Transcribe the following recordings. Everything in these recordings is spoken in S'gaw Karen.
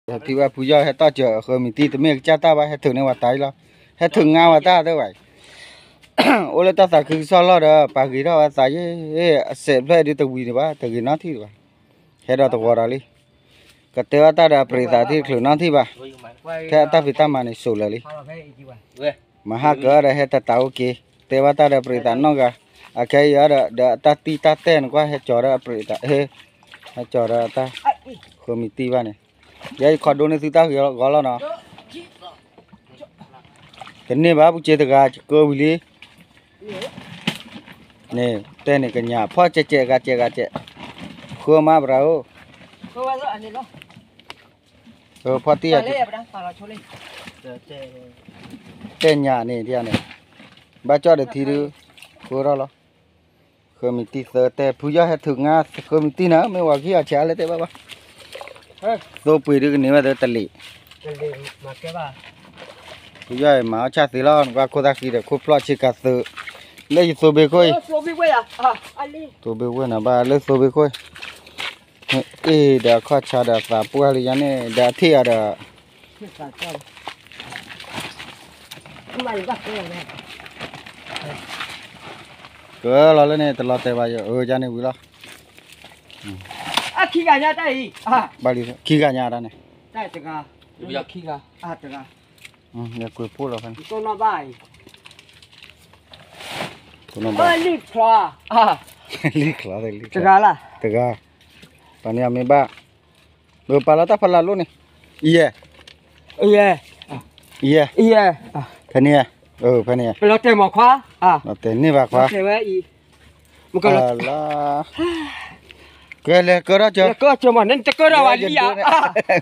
ထံၣ်ဝဲဖုယီၢ်ဟဲတီၢ်စၢၤဃၢမံၤတံၢ် တမ့ၢ်ကစၢ်တၢ်ဘၣ် ဟဲထုးန့ၢ်ဝဲတၢ်အံၤလီၤ. ဟဲထုးငါဝဲတၢ်သ့ဝဲ အိၣ်လၢတၢ်သးခုကစီၣ်လီၢ်ဒီး ပာ်ဂ့ၤထီၣ်ဝဲသးယဲ အစဲးဖျၢၣ်ဒ်တဝံၤဒံးဘၣ် တဂ့ၤနီတထံၣ်ဒံးဘၣ်. ဟဲဒီးတဝီဒီးလံ. ကတဲဝဲတၢ်ဒီးပြံးသးထံၣ်တချုးနီတထံၣ်ဘၣ်. ထဲအတၢ်ဖံးတၢ်မၤန့ၣ်စိၤလၢာ်လံ. မၤဟါကၢဒီးဟဲတတးအိၣ်က့ၤ တဲဝဲတၢ်ဒီးပြံးသးနီၢ်ဂၤ အခဲအံၤဒီး ဒီးအတၢ်တံၢ်တၢ်တဲာ်န့ၣ်ကွၢ် ဟဲကၠီၤဒီးအပြံးသး ဟဲကၠီၤဒီးအတၢ် ဃၢမံၤတံၢ်ဘၣ်န့ၣ် ယဲယခီဒိန့ၢ်သုတၢ်ဂ့ၤဂီၤလီၤနီၤ. တန့ၢ်ဘၣ် ပူၤစ့တဂၤ ယကၢဝံၤလံ န့ၣ် တဲန့ၣ်ကညး ဖီၣ်ကဲးကဲးဂၤကဲးဂၤကဲး ဃၢမးပရၤဧၢ, ဖီၣ်တံၢ်ယၤ တဲညးန့ၣ်ဒ်န့ၣ် ဘၣ်ကၠီၣ်ဒီးထံဒု ဃၢထီၣ်လီၤ. ဃၢမံၤတံၢ်သၢတဲ ဖုယီၢ်ဟဲထုးငါ ဃၢမံၤတံၢ်နၤ မ့ၢ်ဝၤခံဂၤဆဲးအါလဲၣ်တဲဘၣ်ဘၣ်, သိပှ့ၤဒုကန့ၢ်ဝဲသၢတလ့ၣ်, ဖုယီၢ်အံၤမၤအီၣ်ဆၣ်သ့လီၤ နကွၢ်ခိၣ်သၣ်ဃံဒီး ခိၣ်ဖျီၣ်ဆ့ကၤသုး, လၢယသိဘ့ၣ်ခိၣ်အံၤ, သိဘ့ၣ်ဝဲၢ်နၤဘၣ်လၢသိဘ့ၣ်ခိၣ်အံၤ, အ့ၣ်ဒီးအခီၣ်ဆါဒီးသးပှၢ်လံယၤန့ၣ် ဒီးအထံၣ်အီၤဒီး ကလီၤလၢန့ၣ် တလီၤတဲာ်ဘၣ်ယၤ အၢ ယၤန့ၣ်ဝံၤလီၤ. ခံဂၤညါတၢ်အံၤ, ခံဂၤညါတၢ်န့ၣ်, တဂၤ, တဂၤ, ကွံာ်ဖိလီၤဖဲန့ၣ်, လံချီ, လံချီ, တဂၤ, ပှၤန့ၣ်အမ့ၢ်ဘၣ်, ပာ်လီၤတၢ်ဖးလၢ်လိၣ်န့ၣ်, ယဲ, ယဲ, ယဲ, ဖဲန့ၣ်, ဖဲန့ၣ်, လီၤတဲာ်မးခွါ, လီၤတဲာ်န့ၢ်ဘၣ်ခွါ, လီၤ, ကလဲၤကၢထီၣ်ကၢ,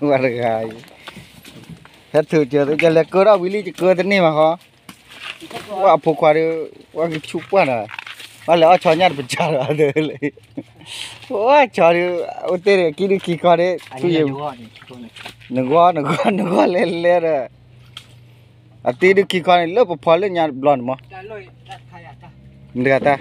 ဝဲတဂၤအံၤ, ဟဲထုးကၢသု ကလဲၤကၢထီၣ်ဝံၤလံ ကကၢတန့ၢ်ဘၣ်ဃီ, ဝဲအဖိခွါဒီး, ဝဲကဆူၣ်ပှၢ်နၤ, ဘၣ်လဲၤအီၣ်ဆီညၣ်တပစၢ်ဒီးအဒၢးလၢ, ဝဲဆီဒီး, အိၣ်တ့ၢ်ဒီး ကံဒုခံခီန့ၣ်, နဂီၢ်, နဂီၢ်, နဂီၢ်လဲၤလဲၤဒီး အတ့ဒုခံခီန့ၣ် လၢပဖီလၢညါတဘျီန့ၣ်မး, မတၤတၢ်,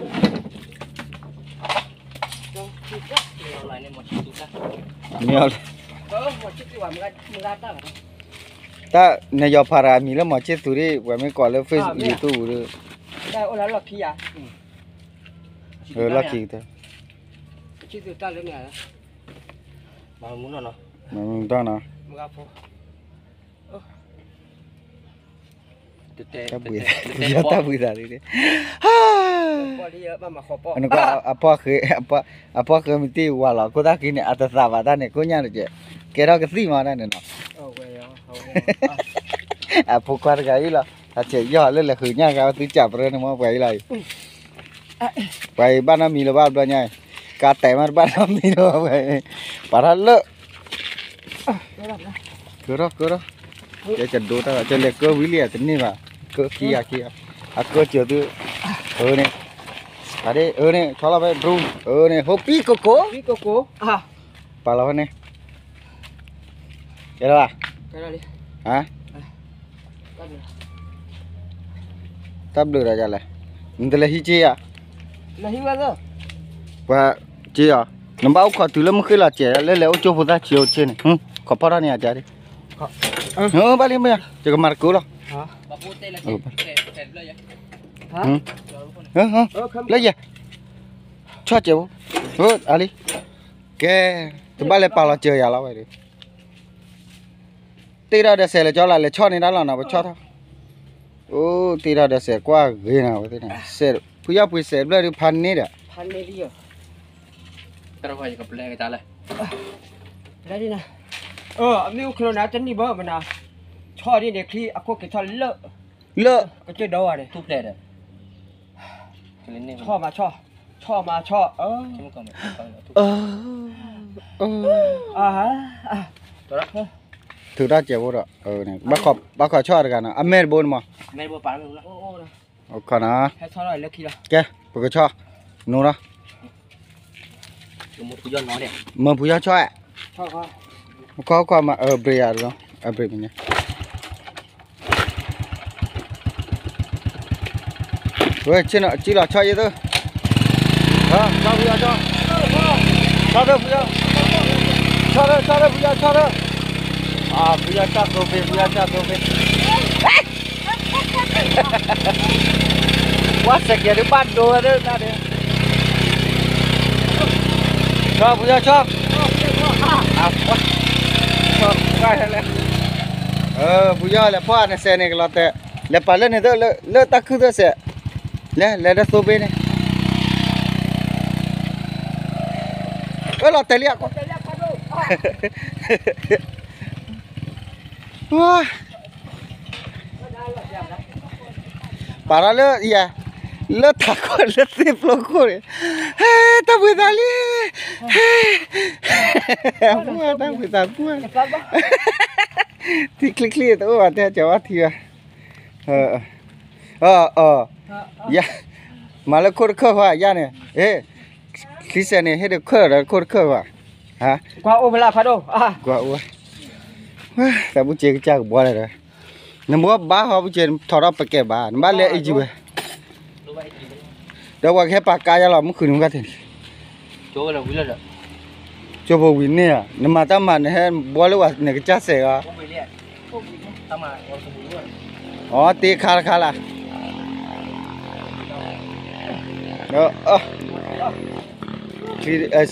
မ့ၢ်အီၤလၢ, တၢ်နယီၤဖးတဂၤအမံၤလၢမီၤဆ့ၣ်သူးဒ် ပှၤမ့ၢ်ကိးလၢ Facebook YouTube ဒီး, လီၢ်ခံကတၢၢ်, မၤမူနီၢ်နီၢ်, တၢ်ဘှံးသးဒ်, အဖီဃ့, အဖီဃ့မ့ၢ်တ့ၢ်ဝၤလီၤ ခိၣ်သၣ်ဃံန့ၣ် အတသးဘၣ်တၢ်န့ၣ် ကိၣ်ညၣ်တကဲး, ကဲထီၣ်ကသံၣ်မးတၢ်န့ၣ်နီၤ, အဖိခွါတဂၤအံၤလီၤ, အဆဲးယီၢ်လၢလဲၤဃုာ်ညၣ်ဂၤ သုကၢ်ပြၢန့ၣ်မ့ၢ်ပှၤအံၤလီၤအံၤ, ပှၤအံၤဘၣ်နီတမံၤလၢၤဘၣ်ဘျီညါ, ကါတဲာ်မးတဘၣ်နီတမံၤလၢၤဘၣ်, ပာ်ထီၣ်လၢ ကၢထီၣ်ကၢထီၣ်, ကဲကဒိတၢ်ဘၣ် ကလဲၤကၢဝံၤလံဧါ တန့ၢ်ဘၣ်, ကၢခံဂၤခံဂၤ, အကၢစၢၤသု, အၢန့ၣ်, အဒ့ၣ်အၢန့ၣ် ဆီလီၤဖဲ drone အၢန့ၣ် ဟိပံကိကိ, ပာ်လီၤဖဲန့ၣ်, ကဲလၢၤဘၣ်, တၢ်ဘျုးဒီးယၤလဲၣ်, နတလဲၤဟံးက့ၤယၤ, ပှၤက့ၤအီၤ, နဘၣ်အိၣ်ခိးတုၤလၢမုၢ်ဃ့ၢ်လီၤစဲး လၢလဲၤအိၣ်ကၠိဖိသၣ်ဆံးအိၣ်ဆ့ၣ်န့ၣ်, ခိးဖီၣ်ထီၣ်န့ၢ်ယၤကဒ့ၣ်, ဘၣ်လံမ့ၢ်, ယကမၤတကိးလီၤ, လၢယဲ, ဆီၣ်စဲးဖိ, အါလံ, ကဲ, တဘၣ်လဲၤပာ်လီၤစၢၤယၤလီၤဝဲဒီး တ့ထီၣ်ဒီးစဲးလၢကၠီလၢ် လဲၤဆီၣ်န့ၢ်တၢ်လီၤနီၤ ပဆီၣ်ထီၣ်, အိၣ်တ့ထီၣ်ဒီးစဲးကွၢ်ဂ့ၤနီၤဝဲသ့ၣ်န့ၣ်, ဖုယီၢ်ပှ့ၤစဲးဘျၢၣ်ဒုးဖးန့ၢ်ဒီး, တရၢ်ယကပျဲကတၢ်လဲၣ်, အမ့ၢ်အိၣ်ချၢနၤတနံၣ်ဘၢမနၤ, ဆီၣ်ဒ်န့ၣ်ချံအခိၣ်က့ၤထီၣ်လၢ, လၢ, ကစၢၢ်ဒီးဝဲန့ၣ်, ဆီၣ်မးဆီၣ်, ဆီၣ်မးဆီၣ်, ထုးတၢ်စဲးဖိဒီး, ဘၣ်ခိးဆီၣ်တဂၤနီၤ အမဲာ်တဘိန့ၣ်မး, အခီနီၤ, ကဲ, ပကဆီၣ်, နိလီၤ, မၢဖုယီၢ်ဆီၣ်, ခီခီမၤအဘြ့ၣ်ယၤလီၤ, အဘြ့ၣ်မညါ ဝဲ, ကံလီၤဆီယသု, ဆီၣ်ဖုယီၢ်ဆီၣ်, ဆီၣ်ထၢၣ်ဖုယီၢ်, ဆီၣ်ထၢၣ်, ဆီၣ်ထၢၣ်ဖုယီၢ်, ဆီၣ်ထၢၣ်, ဖုယီၢ်ကၠီၣ်သိဘ့ၣ်, ဖုယီၢ်ကၠီၣ်သိဘ့ၣ်, ပှၤစဲးကဲးဒုးဘၣ်ဒိဝဲဒၣ်န့ၣ်, ဖုယီၢ်ဆီ, ဖုယီၢ်လဲၤဖီၣ်နစဲးန့ၣ်ကလီၤတဲာ်, လဲၤပာ်လၢန့ၣ်သၢ လၢတၢ်ခုၣ်သၢစဲး, လဲၤ လဲၤဒီးသိဘ့ၣ်န့ၣ်, အၢ လီၤတဲာ်လံအကွၢ် ပာ်ထီၣ်လၢယၤ, လၢထးခိၣ်လၢသ့ၣ်ဖျိခိၣ်န့ၣ်, ဟဲ တၢ်ဘှံးသးလံ, ဟဲ ပှၢ် တၢ်ဘှံးသးပှၢ်, ထံချံချံတအိၣ်ဘၣ် တဲကီၤဘၣ်ထံဘၣ်, ယၤ, မၤလၢခိၣ်တခၢၣ်ခွါယၤန့ၣ်, ချံစဲးန့ၣ် ဟ့ၣ်ဒီးခၢၣ်ဒီးခိၣ်တခၢၣ်ခွါ, ကွၢ်အိၣ်ဖဲလၢဖးဒိၣ်, ကွၢ်အိၣ်, သးဘူၣ်စ့ကစၢ်ကဘှီလဲၣ်ဒီး, နဘှီဘါဟီဘူၣ်စ့ ထီထီၣ်ပကဲဘၣ် နဘၣ်လဲၤအ့ၣ်ကံဝဲ, ဒီးပှၤကဟဲပာ်ကါယါလီၤ မုၢ်ဃုနံၤမုၢ်ခါတနံၤ, ကၠိဖိဝံၤန့ၣ်ဧါ နမၤတၢ်မၤနဟဲဘှီလၢဝဲနကစၢ်စဲးဂီၤ, အီ တ့ခါတခါလၢ်,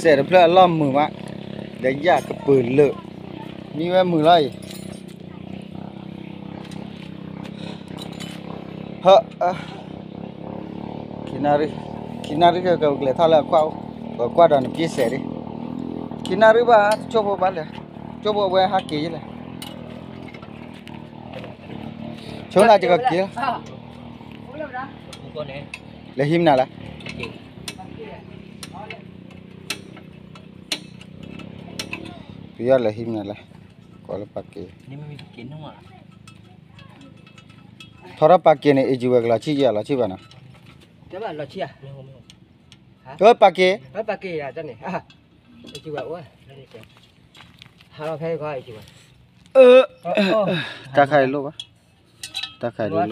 စဲးတဖျၢၣ်အလီၢ်မုာ်မး, ဒီးယၣ်ကပၢၤလၢာ်, မံဝဲမုာ်လီၤအံၤ ခံနၣ်ရံၣ်, ခံနၣ်ရံၣ်ကကလဲၤထီၣ်လၢအကွၢ်, ပကွၢ်ဒီးနပ့ၢ်စဲးဒၣ်, ခံနၣ်ရံၣ်ဘၣ် တကၠိဖိဘၣ်လဲၣ်, ကၠိဖိအဝဲဟးက့ၤယလဲၣ်, ဆိနၤကက့ၤ, လဲၤဟံးမနုၤလဲၣ်, ပယီၤလဲၤဟံးမနုၤလဲၣ်, ကိးလၢပာ်က့ၤ ထီထီၣ်ပာ်က့ၤန့ၣ် အ့ၣ်ကံဝဲကလီၤဆံၣ်ယဲၢ်လီၤဆံၣ်ဘၣ်နီၤ, လီၤဆံၣ်ဧါ, ပာ်က့ၤ, ပာ်က့ၤယၤတၢ်န့ၣ်, အ့ၣ်ကံဝဲအိၣ်, ဟးလီၤဖဲကီးအ့ၣ်ကံဝဲ, တၢ်ခါအံၤလိၣ်ဘၣ်, တၢ်ခါအံၤလိၣ်,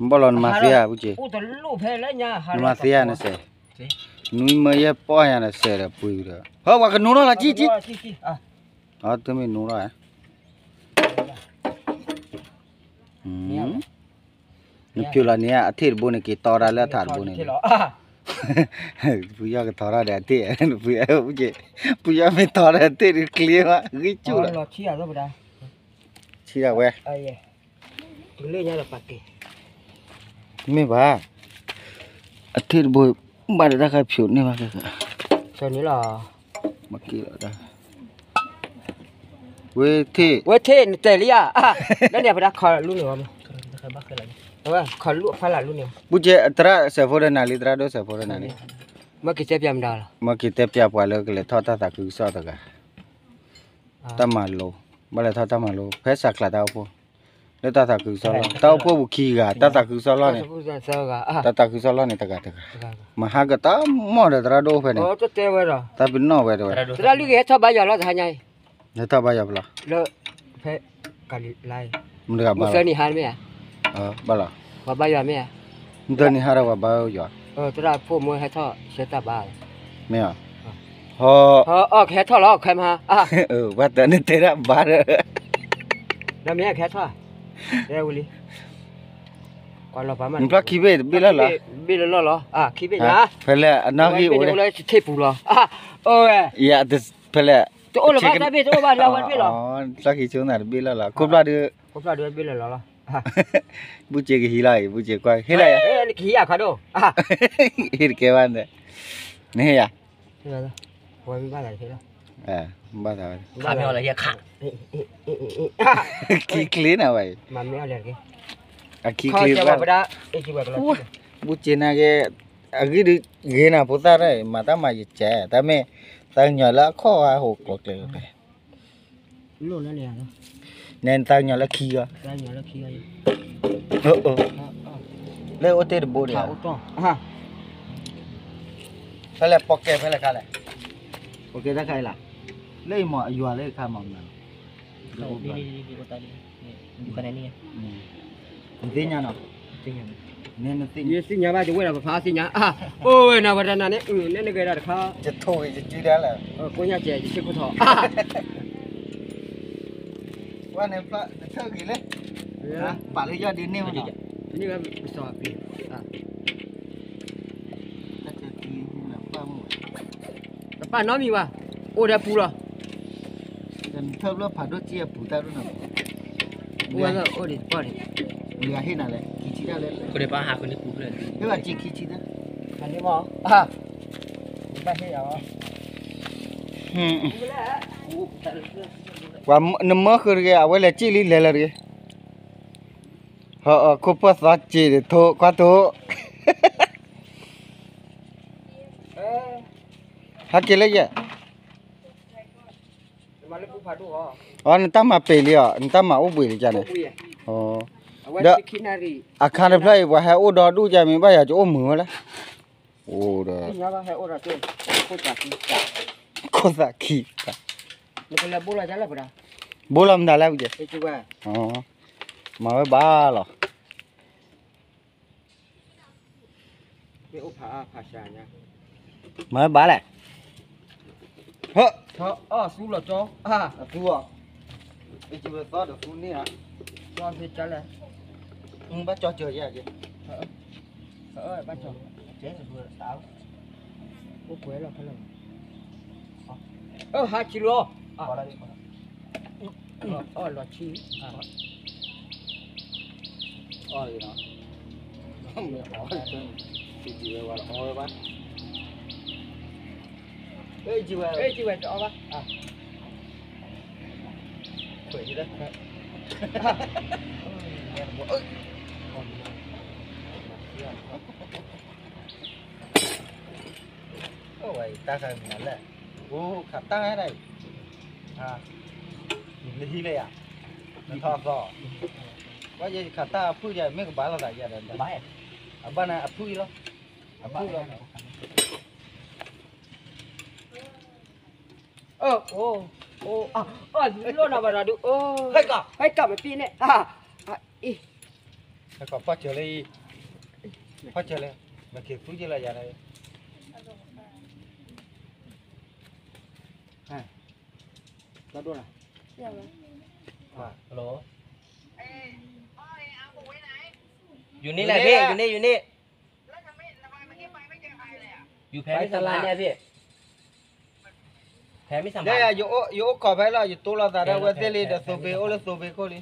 ဘၣ်လီၤနမၤသ့ဧါ, နမၤသ့ဧါနစဲး, နွံမၢယဲၢ်ပီၢ်ယၤနစဲးဒီးပှ့ၤဒီး, ဟၢ ပှၤကနိထီၣ်လီၤ ကံၢ်ကံၢ်, တမ့ၢ်နိထီၣ်ဧါ, နဖျိလီၤန့ၣ် အထ့ၣ်တဘိန့ၣ် က့ၤတီတၢ်လၢအထးတဘိန့ၣ်, ပယီၤကထီထီၣ်ဒီးအထ့ၣ်, ပယီၤမ့ၢ်ထီထီၣ်ဒီးအထ့ၣ် ဂံၢ်ဆူၣ်လီၤ, ဆံးဒၣ်ဝဲ မ့ၢ်ဘၣ်, အထ့ၣ်တဘိ ဘၣ်ဒီးတၢ်ခါဖျိးန့ၢ်ဘၣ်ခဲ, ဝဲထ့ၣ်, ဝဲထ့ၣ်နတဲာ်လံဧါ, လၢန့ၣ်ပဒၣ်ခီလူန့ၣ်, ခီလူအဖီလာ်လူန့ၣ်, ဘူၣ်ကဲ သရၣ်စဲးဖိဒီးနၤလံ သရၣ်ဒိၣ်စဲးဖိဒီးနၤလံ, မ့ၢ်က့ၤတဲပၠးမတၤလီၤ, မ့ၢ်က့ၤတဲပၠးပှၤလၢကလဲၤထီၣ်တၢ်သးခုကစီၣ်တဂၤ တၢ်မၤလိ, ဘၣ်လဲၤထီၣ်တၢ်မၤလိ ဖဲစးကျးတၢ်အိၣ်ဖှိၣ်, လၢတၢ်သးခုကစီၣ်လီၢ် တၢ်အိၣ်ဖှိၣ်ပူၤခံဂၤ တၢ်သးခုကစီၣ်လီၢ်န့ၣ်, တၢ်သးခုကစီၣ်လီၢ်န့ၣ်တဂၤတဂၤ, မဟါကတၢ်မီၢ်ဒီးသရၣ်ဒိၣ်ဖဲန့ၣ်, တၢ်ပနီၣ်ဝဲတဝဲ, သရၣ်လွံၢ်ဂၤဟဲထီၣ်ဘါယွၤလီၤတဟါညါအံၤ, ဟဲထီၣ်ဘါယွၤဖဲလဲၣ်, လၢ ဖဲ ကၤလံၤလါအံၤ, မုၢ်သၢနံၤဟါမ့ၢ်ဧါ, ဘၣ်လီၤ, ပှၤဘါယွၤမ့ၢ်ဧါ, မုၢ်သၢနံၤဟါဒီးပှၤဘါယွၤ, သရၣ်ဖိမ့ၢ်ဟဲထီၣ်ဆၢတၢ်ဘါ, မ့ၢ်ဧါ, ဟီ, ကဟဲထီၣ်လီၤ ခဲမဟါ, ဘၣ်တၢ်န့ၣ်တဲဒၣ်ဘါဒီး, ဒီးမ့ၢ်ကဟဲထီၣ်, တဲဝံၤလံ, ကွၢ်လီၤပှၤမး, နဖျီၣ်ခံဘ့ၣ်တဘ့ၣ်လၢ်လီၤ, ဘ့ၣ်လၢလီၢ်လီၤ, ခံဘ့ၣ်ညါ, ဖဲလဲၣ်အနီၣ်ဂံၢ်အိၣ်လၢ ထ့ၣ်ပူၤလီၤ, အိၣ်ဝဲ, ယၤ, ဖဲလဲၣ်, တအိၣ်လၢၤဘၣ်တၢ်ဘ့ၣ်တအိၣ်ဘၣ်လၢဝဲတဘ့ၣ်လီၤ, ဖျီၣ်ခံဆိနၤတဘ့ၣ်လၢ်လီၤ ခိၣ်ဖျီၣ်ဒုး, ခိၣ်ဖျီၣ်ဒုးဘ့ၣ်လၢလီၢ်လီၤ, ဘူၣ်စ့ကဟံးလီၤအံၤ ဘူၣ်စ့ကွၢ် ဟ့ၣ်လီၤယၤ, ကဟံးယၤခါဒိၣ်, ဟ့ၣ်တကဲဘၣ်န့ၣ်, နဟ့ၣ်ယၤ, ဘၣ်သးဝဲ, ခံချ့နၤဝဲအံၤ, အခံချ့ဘၣ်, ဘူၣ်စ့နၤက့, အဂံၢ်ဒုးဂ့ၤနၤဖိသၣ်တၢ် မၤတၢ်မၤယကဲ, တၢ်မ့ၢ်, သးကညီၤလၢအခီၣ်ဝဲဟိးကျိၤကျဲၤဖဲ န့ၣ်သးကညီၤလၢခံဂီၤ, လၢအိၣ်တ့ၢ်တဘိန့ၣ်, ဖဲလဲၣ်ပိာ်ကဲဖဲလဲၣ်ခါလဲၣ်, ပိာ်ကဲတၢ်ခါအံၤလၢ, လၢအံၤမ့ၢ်အယွၤလၢခါမ့ၢ်, နသ့ၣ်ညါနီၤ, နသ့ၣ်ညါဘၣ် ယဝဲဒၣ်ပဖးသ့ၣ်ညါ, အိၣ်ဝဲနၤဝဲဒၣ်နၤန့ၣ်, နဂဲၤဒၣ်တခါ, ယထိၣ်ဂ့ၤယစုဒၣ်လဲၣ်, ကိးညါကဲယဆ့ခိၣ်ထီၣ် ဝဲန့ၣ်ဖျါနထၢၣ်ဂ့ၤလဲၣ်, ပာ်လၢယီၢ်ဒ်န့ၣ်မနီၤ, န့ၢ်ဝဲပစီၤအပျ့ၤ, တၢ်တၢ်တံၢ်နပၢ်မုၣ်, တပာ်နီတမံၤဘၣ်, အိၣ်ဒီးပူၤလီၤ, နထၢၣ်ဖျၢၣ်ဖးဒိၣ်ကံအပူၤတၢ်ဒိၣ်နီၤ, အိၣ်ဝဲအိၣ်ဒံးပီၢ်ဒံး, မ့ၢ်အဟ့ၣ်နၤလဲၣ်, ခံဆံတၢ်လဲၣ်, ဟ့ၣ်ဘၣ်ကံခံဆံတၢ်, နမ�ၢ် ပှၤနမၢဃုာ်တဂ့ၤ အဝဲလဲၤစံၣ်လံလဲၤလၢတဂ့ၤ, ဟီၣ်ခိၣ်ဖၢၣ်သီစံးတထိခွါထိ, ဟဲက့ၤလၢယဲၢ်, အ နတၢ်မၤပ့ၤလံအီၤ နတၢ်မၤအိၣ်ဘှံးလံကန့ၣ်, ဒီးအခါတဖျၢၣ်အံၤ ပှၤဟဲအိၣ်ဒီဒူၣ်ကမ့ၢ်ဘၣ်ယၤ ကအိၣ်မုာ်ဝဲလဲၣ်, အိၣ်ဒီး ခိၣ်သးခံ, ဘိလီၤမတၤလဲၣ်, မၤဝဲဘၣ်လီၤ. မၤဝဲဘၣ်လဲၣ်, အသူအီၤ, အသူအီၤ, အဝဲသီဒီးသူန့ၣ်ဧါ, ဘၣ်ကၠီစၢၤယဲ, ဘၣ်ကၠီ, အိၣ်ကွဲလီၤဖဲလီၤ, အဟးကံလီၤ အီၣ်လီၤဆံ, အီၣ်လီၤ, ဝဲဝဲဘၣ်, ဝဲတအီၣ်ဘၣ်, ခွဲးယလဲၣ်, အိၣ်ဝဲတၢ်ခါမနုၤလဲၣ်, အိၣ်ခးတၢ်ဒၣ်အံၤ, နဟံးလၢယၤ, နထီၣ်သီ, ဝဲယခးတၢ်အဖုၣ်ယၤ မ့ၢ်ကဘၣ်လိာ်သးယၤဒီး, အဘၣ်န့ၣ်အဖုၣ်အံၤလီၤ, အဖုၣ်လီၤ, အိၣ်, အိၣ်, လိၣ်နီၤဘၣ်ဒီးဒုး, ဟဲကီးမပံန့ၣ်, ဟဲကီးဖီၣ်စၢၤလၢအံၤ, ဖီၣ်စၢၤလၢ, မ့ၢ်က့ၤသူက့ၤလီၤယၤဒီး, တၢ်ဒိၣ်လၢ, ယူၤန့ၢ်လဲၣ်ဖံ, ယူၤန့ၢ်, ယူၤန့ၢ်, ယူၤဖဲမ့ၢ်စးဖါန့ၣ်ဖံ, ဖဲမ့ၢ်စးဖါ, ယအိၣ်ခိးဖဲလီၤ ယတိၢ်လိာ်သးဒၣ်ဝဲသ့ၣ်လံဒီးသိဘ့အိၣ်လၢသိဘ့ခိၣ်လံ,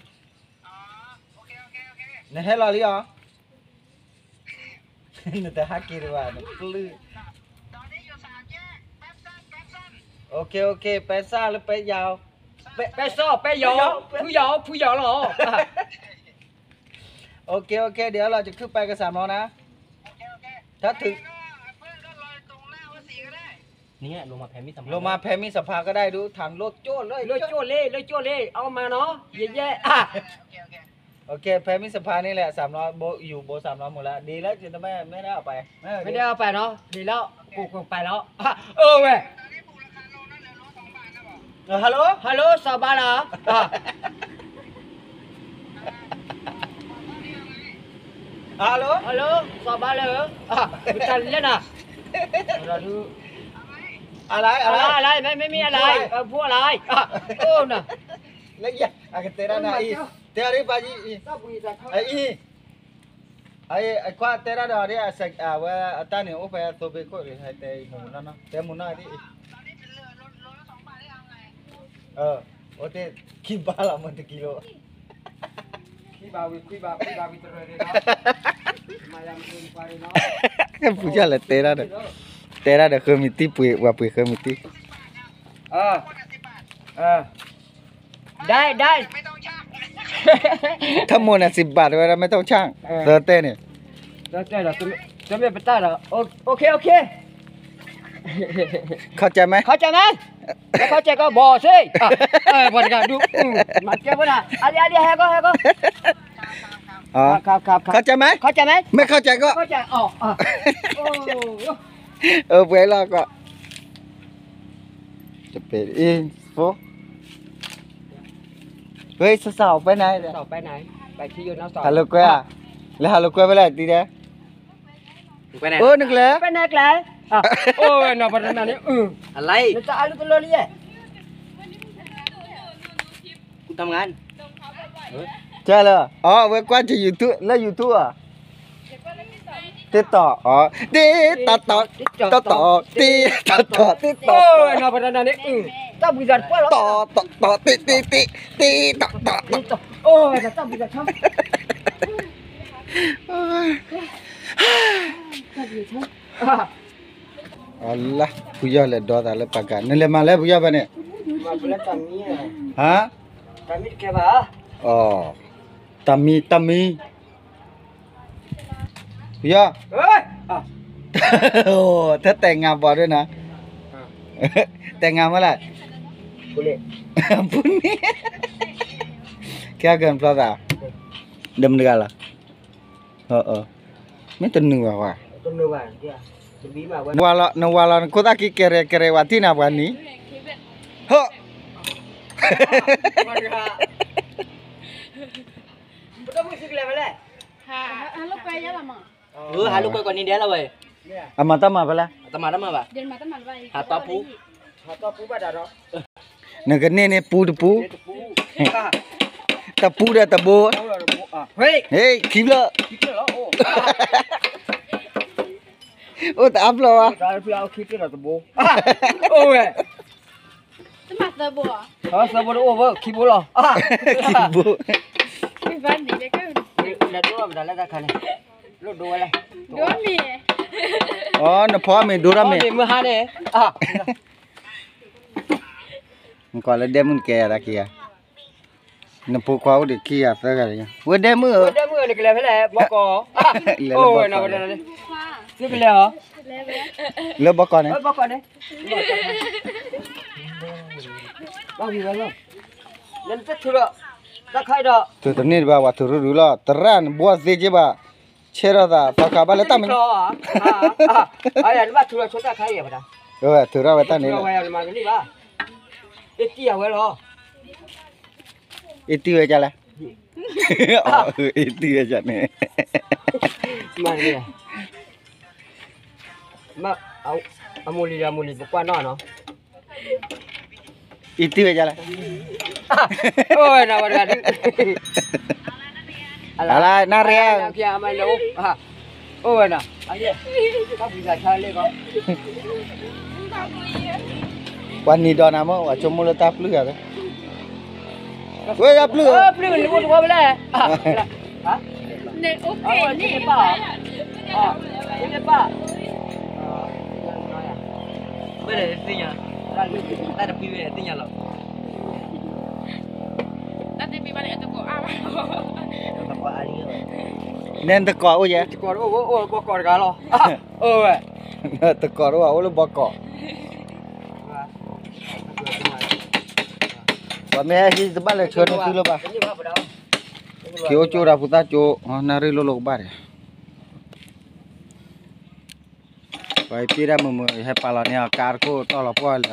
နဟဲလီၤလံအီၤ နတဟးက့ၤတဘၣ် နကလုၢ်, OK OK ပဲစၢ်လၢပဲယၤ, ပဲစီၣ် ပဲယီၤ, ဖုယီၤ ဖုယီၤလီၤ, OK OK ဒီးလီၤ ယခုပာ်ကစၢ်မနီၤနၤ, တၢ်ထုး လိာ်မၤဖဲမ့ၢ်စဖါကဒါဒုး ထၣ်လိၣ်ကၠိၣ်လၢ လိၣ်ကၠိၣ်လံ လိၣ်ကၠိၣ်လံ အီၣ်မၤနီၤ ယဲယဲ OK ဖဲမ့ၢ်စဖါန့ၣ်လဲၣ် စၢ်မနီၤ ယူၤဘိစၢ်မနီၤမုၢ်လၢ ဒ်လၢမ့ၢ်ဒၣ်အပာ်, မ့ၢ်ဒၣ်အပာ်နီၤ ဒ်လၢ ကိၣ်ကိၣ်ပာ်လီၤ, အၢဝဲ Hello Hello စီၤဘါလၢ Hello Hello စီၤဘါလၢ မတၤလဲၣ်နၤ, အလါအလါ မ့မ့ၢ်အလါ အဖိအလါ, အိၣ်နၤ, လၢယၤ အကတဲဒၣ်နၤအံၤ, တဲဒၣ်ပၢ်အံၤ, အံၤ အံၤ အခွါတဲဒၣ်ဒီး အဝဲအတၢ်န့ၣ်အိၣ်ဖဲသိဘ့ခိၣ် တဲမုာ်နီၢ်နီၢ်, တဲမုာ်နီၢ်ဒ်အံၤ, အိၣ်တ့ၢ် ခံဘးလီၤမ့ၢ်တကံလိ, ပူၤယၤလဲၣ်တဲဒၣ်ဒီး, တဲဒၣ်ဒီးဃၢမံၤတံၢ်ပှ့ၤ ပှၤပှ့ၤဃၢမံၤတံၢ်, ได้ได้ ถ้าหมดน่ะสิบบาท ไว้แล้วไม่ต้องชั่ง เออ เธอเต้นเนี่ย เธอเต้นเหรอ เธอไม่ไปใต้เหรอ โอ โอเค โอเค เข้าใจไหม เข้าใจไหม ไม่เข้าใจก็บอกสิ อ่ะ เออ พอดีกันดู อืม มาเจอกันนะ อันนี้ อันนี้ ให้ก็ ให้ก็ อ๋อ ครับ ครับ ครับ เข้าใจไหม เข้าใจไหม ไม่เข้าใจก็ เข้าใจ อ๋อ อ่ะ โอ้ เออ ไปแล้วก็ จะเป็นอีโฟ เฮ้ย สาวๆ ไปไหนเนี่ย สาวๆ ไปไหน ไปเที่ยวนะสาว ฮัลโหล กล้วยอะ แล้วฮัลโหล กล้วย ไปไหนตีแดง ไปไหน เออ นึกแล้ว ไปไหนไกล อ่ะ โอ้ย นอนพัฒนาเนี่ย อืม อะไร มันจะอาลุตะเลเรีย กูทำงาน ကဲလၢ အဝဲကွၢ်က YouTube လၢ YouTube ဧါ, တ့တီၣ် အ တ့တီၣ်တီၣ် တ့တီၣ်တီၣ် တ့တီၣ်တီၣ် တီၣ်တီၣ် တ့တီၣ်တီၣ် တ့တီၣ်တီၣ် တ့တီၣ်တီၣ် တ့တီၣ်တီၣ် အလါ ဖုယီၢ်လဲၤဒီသးလၢပှၤကၤ နလဲၤမၤလၢဖုယီၢ်ဖဲန့ၣ်, ဟါ, တၢ်မံ တၢ်မံ, ဖုယီၢ်, တတဲာ်ငါဘီဒ်နၤ, တဲာ်ငါမ့ၢ်လဲၣ်, ပူၤန့ၣ်, ကဲကနဖျီသး, ဒီးမတၤတဂၤလီၤ, မ့ၢ်တနုာ်ဘၣ်ဝဲ, နဝၤလီၤ နခိၣ်သၣ်ခံကဲရဲၣ်ကဲရဲၣ်ဝဲထံၣ်နၤပှၤနံၤ, ဟၢ, အမၤတၢ်မၤဖဲလဲၣ်, နကန့ၢ်န့ၣ်ပူတပူ, တပူဒီးတဘိ, ဟ့ၣ် ခံဖျၢၣ်, အိၣ်တအါဖျၢၣ်ဘၣ်, အိၣ်ဝဲ, သၢဘိတအိၣ်ဘၣ် ခံဘိလီၤ, ခံဘိ, လဲၤဒိလီၤမတၤလၢတၢ်ခါန့ၣ်, ဒိဝဲလဲၣ်, အီ နဖီမ့ၤဒိထီၣ်မ့ၤ, မုၢ်ဟါန့ၣ်, နကွၢ်လၢဒဲမုၣ်နကဲယၤတၢ်ခံဂၤ, နဖိခွါအိၣ်ဒံးခံဂၤသၢဂၤ, ဝဲဒဲမုၣ်ဧၢ, ဒဲမုၣ်ဧၢ နကလဲၤဖဲလဲၣ် ဘီကီၢ်, သုကလဲၤအီၤ, လၢဘီကီၢ်န့ၣ်, ဘီကီၢ်န့ၣ်, တၢ်ခါဒီး, သုတန့ၢ်တဘၣ် ပှၤထုးရူၢ်ဒုးလီၤ သရၣ်နဘှီသ့က့ဘၣ်, ဆဲထီၣ်သး သီခါဘၣ်လၢတၢ်မံၤ, ထုးထီၣ်ဝဲတၢ်န့ၣ်လီၤ, အ့တံၢ်ဝဲကလဲၣ်, အ့တံၢ်ဝဲကန့ၣ်, အမိၢ်လံၤဒီးအမိၢ်လံၤ ပကွၢ်နီၣ်နီၤ, အ့တံၢ်ဝဲကလဲၣ်, အိၣ်ဝဲနီၤ ပှၤတဂၤဒုး, အလါနၣ်ရံၣ်, အိၣ်ဝဲနီၤ, ပှၤနံၤဒီးနၤမ့ၢ် ပှၤဆိကမိၣ်လၢတၢ်ပျုၢ်ဂၤ, ဝဲဒၣ်ပျုၢ်ဧၢ, ပျုၢ်န့ၣ်အိၣ်တဝီဖဲလဲၣ်, န့ၣ်အိၣ်က့ၤန့ၣ်, ဘၣ်လဲၣ်သ့ၣ်ညါ, တၢ်တပံၤဝဲသ့ၣ်ညါလီၤ, တၢ်တပံၤဘၣ်န့ၣ်အတကိးအါဘၣ်, နဲနတကိးအိၣ်ယဲ, တကိးအိၣ်ဘီကီၢ်တဂၤလီၤ, အိၣ်ဝဲ, တကိးတအိၣ်ဘၣ်အိၣ်လၢဘီကီၢ်, ပှၤမ့ၢ်ဟဲဟံးတဘၣ်လဲၤဆှၢန့ၢ်သုလၢၤဘၣ်, က့ၤအိၣ်ကၠိဒီးဖိသၣ်ကၠိ, နၣ်ရံၣ်လိၣ်လိၣ်ကဘၣ်ဒီး ပှၤပ့ၢ်ဒၣ်မုာ်မုာ် ဟဲပာ်လီၤန့ၢ်အီၤ ကါတခိၣ်တီၢ်လီၤပှီၢ်လၢ, ဟ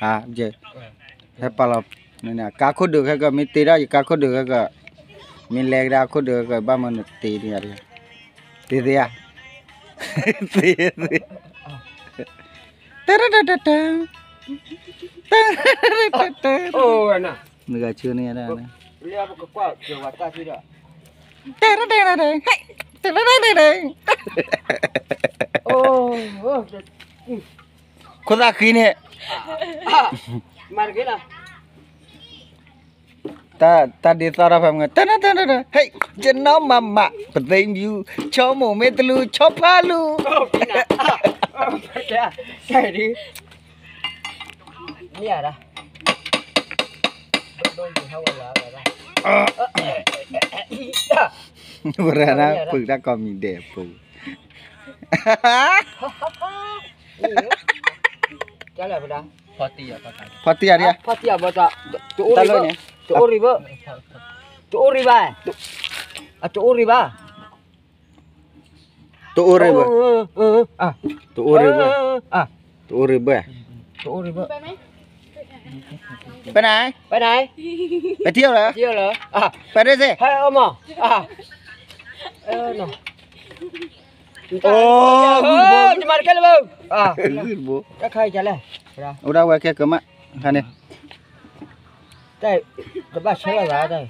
ါ, ဟဲပာ်လီၤ, ကါခိၣ်ဒုးခဲကၢၢ် မ့ၢ်တ့ထီၣ်ယကါခိၣ်ဒုးခဲကၢၢ်, မ့ၢ်လဲၤကဒါခိၣ်ဒုးခဲကၢၢ် ဘၣ်မနုၤတ့န့ၢ်ယၤ, တ့သ့ဧါ, တ့သ့, တရတတတ, တရတတ, မုၢ်ဂၤဆၢန့ၢ်ယၤဒၣ်, တရတတ, ခိၣ်သၣ်ဃံန့ၣ်, တၢ်ဒ်သီၣ်ထီၣ်ဖဲမုၢ်ဂၤ, ဟဲ, ကျွန်တော်မမ ပသိမ်ယူ, ချောမုန်မင်းတလူ, ချောဖါလူ, မ့ၢ်ဧါ, ဝရဏ ပုၢ်တၢ်ကီၢ်မံၤဒဲးပူၤ, ဖီတံၢ်ယၤဒံး, တအိၣ်ရံၣ်ဘၣ်, တအိၣ်ရံၣ်ဘၣ်, တအိၣ်ရံၣ်ဘၣ်, တအိၣ်ရံၣ်ဘၣ်, တအိၣ်ရံၣ်ဘၣ်, တအိၣ်ရံၣ်ဘၣ်, ไปไหน ไปไหน ไปเที่ยวเหรอ ไปเที่ยวเหรอ ไปด้วยสิ အိၣ်ဂုၢ်တဘိ, ဂုၢ်တဘိ, အိၣ်ဒၣ်ဝဲခဲကမၣ်, ခါန့ၣ်, တဘၣ်ဆဲးလီၤသး,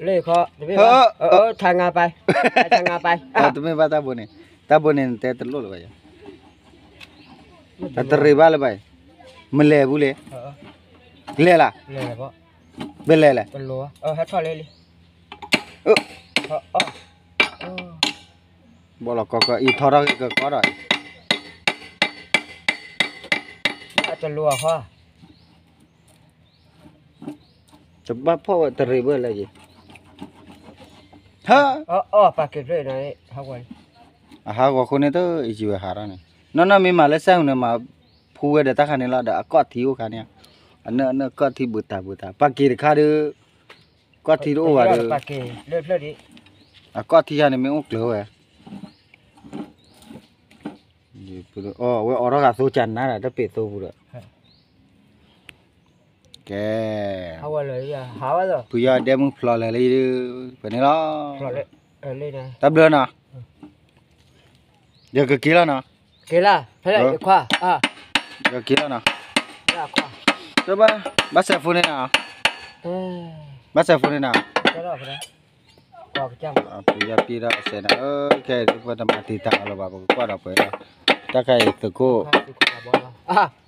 လၢခီ, တမ့ၢ်ဘၣ်, ထါငါပၢ်, ထါငါပၢ်, တမ့ၢ်ဘၣ်တၢ်ဘိန့ၣ်, တၢ်ဘိန့ၣ်နတဲတလိၣ်လၢၤဘၣ်ယၤ, တရံးဘၣ်လၢၤဘၣ်, မလဲၤဘူးလဲၣ်, လဲၤလၢ်, ပလဲၤလဲၣ်, ဘီလီၤကီကီ အံၤထီထီၣ်ကကီဒီး, တဘၣ်ဖီၣ်ဝဲတရံးဘၣ်လၢၤ, ဟၢ, အဟးဂီၤဃိန့ၣ်တအံၤဝဲဟးထီၣ်န့ၣ်, နီၢ်နီၢ်မ့ၢ်မၤလၢစဲၣ်ဟူန့ၣ် မၤဖူဝဲဒီးတၢ်ခါန့ၣ်လီၤ ဒီးအကီၢ်ထံအိၣ်ခါန့ၣ်, အနၢၣ်အနၢၣ်ကီၢ်ထံဘူးတးဘူးတး ပာ်က့ၤတခါဒီး, ကီၢ်ထံတအိၣ်ဘၣ်ဒီး, အကီၢ်ထံခါန့ၣ်မ့ၢ်အိၣ်ကျၢၤဝဲ, အဝဲအိးထီၣ်ဂၤသိကနါဒီး တပ့ၤသိပူၤဒီး, ကဲ, ဖုယီၤဒဲမုၢ်ဖျိးလၢာ်လံ, ဖဲန့ၣ်လီၤ, တၢ်ဘျုးနီၤ, ယကက့ၤလီၤနီၤ, က့ၤလီၤ, ယကက့ၤလီၤနီၤ, ဘၣ်, ဘၣ်စဲးဖိန့ၣ်နီၤ, ဘၣ်စဲးဖိန့ၣ်နီၤ, ဖုယီၤပံၢ်ဒီးစဲးနီၤ, ခဲအံၤ ပတမၤတံာ်တာ်အီၤလၢၤဘၣ် ပကကွၢ်ဒီးပှဲၤလီၤ, တၢ်ခါအံၤသုးခိၣ်, သုးခိၣ်ဘီလီၤ,